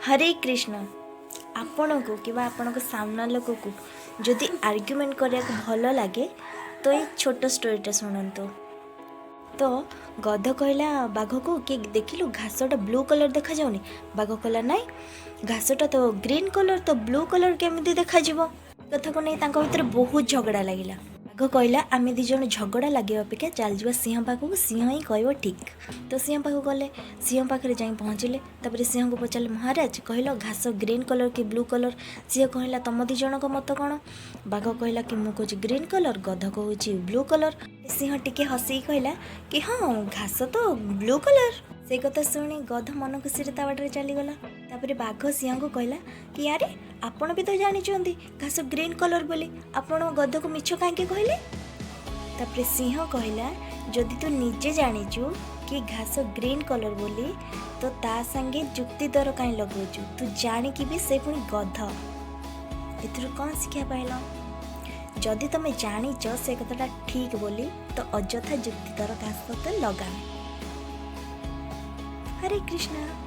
ହରେ କୃଷ୍ଣ। ଆପଣଙ୍କୁ କିମ୍ବା ଆପଣଙ୍କ ସାମ୍ନା ଲୋକକୁ ଯଦି ଆର୍ଗ୍ୟୁମେଣ୍ଟ କରିବାକୁ ଭଲ ଲାଗେ, ତ ଏଇ ଛୋଟ ଷ୍ଟୋରିଟା ଶୁଣନ୍ତୁ। ତ ଗଧ କହିଲା ବାଘକୁ କି, ଦେଖିଲୁ, ଘାସଟା ବ୍ଲୁ କଲର୍ ଦେଖାଯାଉନି? ବାଘ କହିଲା, ନାଇଁ, ଘାସଟା ତ ଗ୍ରୀନ୍ କଲର୍, ତ ବ୍ଲୁ କଲର୍ କେମିତି ଦେଖାଯିବ? କଥାକୁ ନେଇ ତାଙ୍କ ଭିତରେ ବହୁତ ଝଗଡ଼ା ଲାଗିଲା। ବାଘ କହିଲା, ଆମେ ଦୁଇ ଜଣ ଝଗଡ଼ା ଲାଗିବା ଅପେକ୍ଷା ଚାଲିଯିବା ସିଂହ ପାଖକୁ, ସିଂହ ହିଁ କହିବ ଠିକ୍। ତ ସିଂହ ପାଖକୁ ଗଲେ। ସିଂହ ପାଖରେ ଯାଇ ପହଞ୍ଚିଲେ। ତାପରେ ସିଂହକୁ ପଚାରିଲେ, ମହାରାଜ, କହିଲ, ଘାସ ଗ୍ରୀନ୍ କଲର୍ କି ବ୍ଲୁ କଲର୍? ସିଂହ କହିଲା, ତମ ଦୁଇ ଜଣଙ୍କ ମତ କ'ଣ? ବାଘ କହିଲା କି ମୁଁ କହୁଛି ଗ୍ରୀନ୍ କଲର୍, ଗଧ କହୁଛି ବ୍ଲୁ କଲର୍। ସିଂହ ଟିକେ ହସିକି କହିଲା କି ହଁ, ଘାସ ତ ବ୍ଲୁ କଲର୍। ସେଇ କଥା ଶୁଣି ଗଧ ମନ ଖୁସିରେ ତା ବାଟରେ ଚାଲିଗଲା। ତାପରେ ବାଘ ସିଂହକୁ କହିଲା କି, ଆରେ, ଆପଣ ବି ତ ଜାଣିଛନ୍ତି ଘାସ ଗ୍ରୀନ୍ କଲର୍ ବୋଲି, ଆପଣ ଗଧକୁ ମିଛ କାହିଁକି କହିଲେ? ତାପରେ ସିଂହ କହିଲା, ଯଦି ତୁ ନିଜେ ଜାଣିଛୁ କି ଘାସ ଗ୍ରୀନ୍ କଲର୍ ବୋଲି, ତ ତା ସାଙ୍ଗେ ଯୁକ୍ତିତର କାହିଁ ଲଗାଉଛୁ? ତୁ ଜାଣିକି ବି, ସେ ପୁଣି ଗଧ। ଏଥିରୁ କ'ଣ ଶିକ୍ଷା ପାଇଲ? ଯଦି ତମେ ଜାଣିଛ ସେ କଥାଟା ଠିକ୍ ବୋଲି, ତ ଅଯଥା ଯୁକ୍ତିତର କାହା ସହିତ ଲଗାନି। ହରେ କୃଷ୍ଣ।